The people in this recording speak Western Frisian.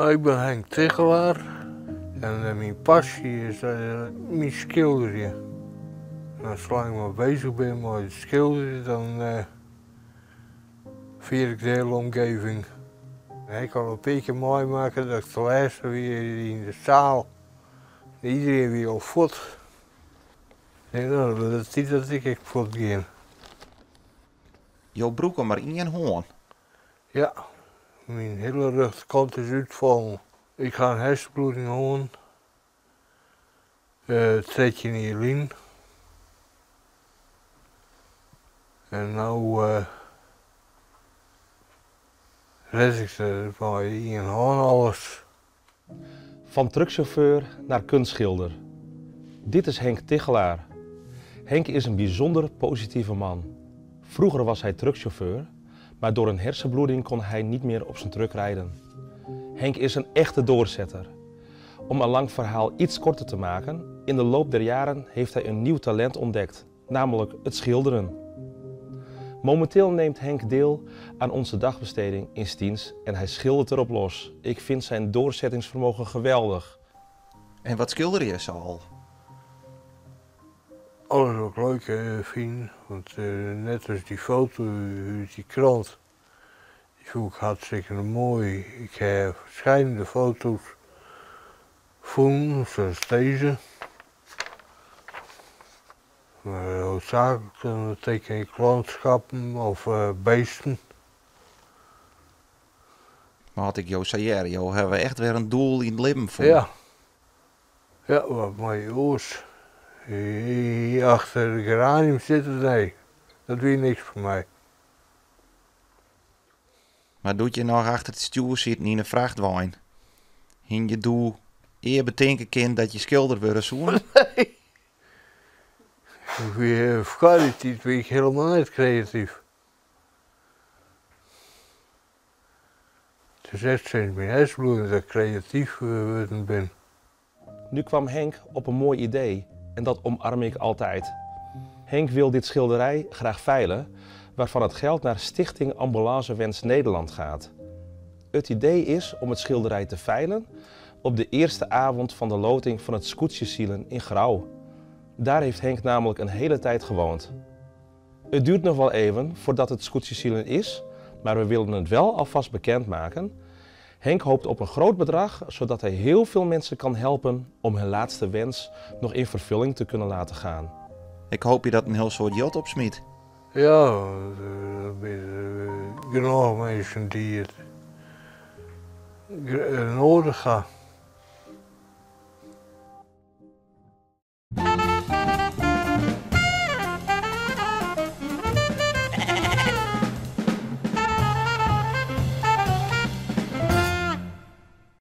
No, ik bin Henk Tigchelaar en myn passy is myn skilderjen. En salang't ik mar bezich bin mei it skilderjen, dan ferjit ik de hiele omgeving. Ik ha al in pear kear meimakke dat ik de lêste wie yn de saal. Iedereen wie al fuort. Ik tink, no, dat is tiid dat ik ek fuort gean. Jo brûke mar ien hân. Ja, myn hiele rjochterkant is útfallen. Ik ha in hersenbloeding hân, 13 jier lyn. En no red ik it mei ien hân alles. Fan trucksjauffeur naar kunstschilder. Dit is Henk Tigchelaar. Henk is een bijzonder positieve man. Vroeger was hij truckchauffeur, maar door een hersenbloeding kon hij niet meer op zijn truck rijden. Henk is een echte doorzetter. Om een lang verhaal iets korter te maken, in de loop der jaren heeft hij een nieuw talent ontdekt, namelijk het schilderen. Momenteel neemt Henk deel aan onze dagbesteding in Stiens en hij schildert erop los. Ik vind zijn doorzettingsvermogen geweldig. En wat skilderje je zo al? Alles wat ik leuk fyn, want net as dy foto út dy krant, dy fûn ik hartstikke moai. Ik ha ferskillende foto's fûn, sa as dizze. Mar hoofdzaaklik dan teken ik lânskappen of beesten. Mar as ik jo sa hear, jo hawwe echt wer in doel yn it libben fûn. Ja. Ja, wat moat je oars? Hjir achter de geranium sitte, nee, dat wie niks foar my. Mar doe't je noch achter it stjoer sieten yn 'e frachtwein, hiene je doe ea betinke kind dat je skilder wurde soene? Nee. Ik wie foar dy tiid wie ik hielendal net kreatyf. It is echt sinds myn hersenbloeding dat ik kreatyf wurden bin. Nu kwam Henk op in moai idee en dat omarm ik altijd. Henk wil dit schilderij graag veilen, waarvan het geld naar Stichting Ambulancewens Nederland gaat. Het idee is om het schilderij te veilen op de eerste avond van de loting van het Skûtsjesilen in Grou. Daar heeft Henk namelijk een hele tijd gewoond. Het duurt nog wel even voordat het Skûtsjesilen is, maar we willen het wel alvast bekendmaken. Henk hoopt op een groot bedrag, zodat hij heel veel mensen kan helpen om hun laatste wens nog in vervulling te kunnen laten gaan. Ik hoopje dat in hiel soad jild opsmyt. Ja, der binne genôch minsken dy't it nedich ha.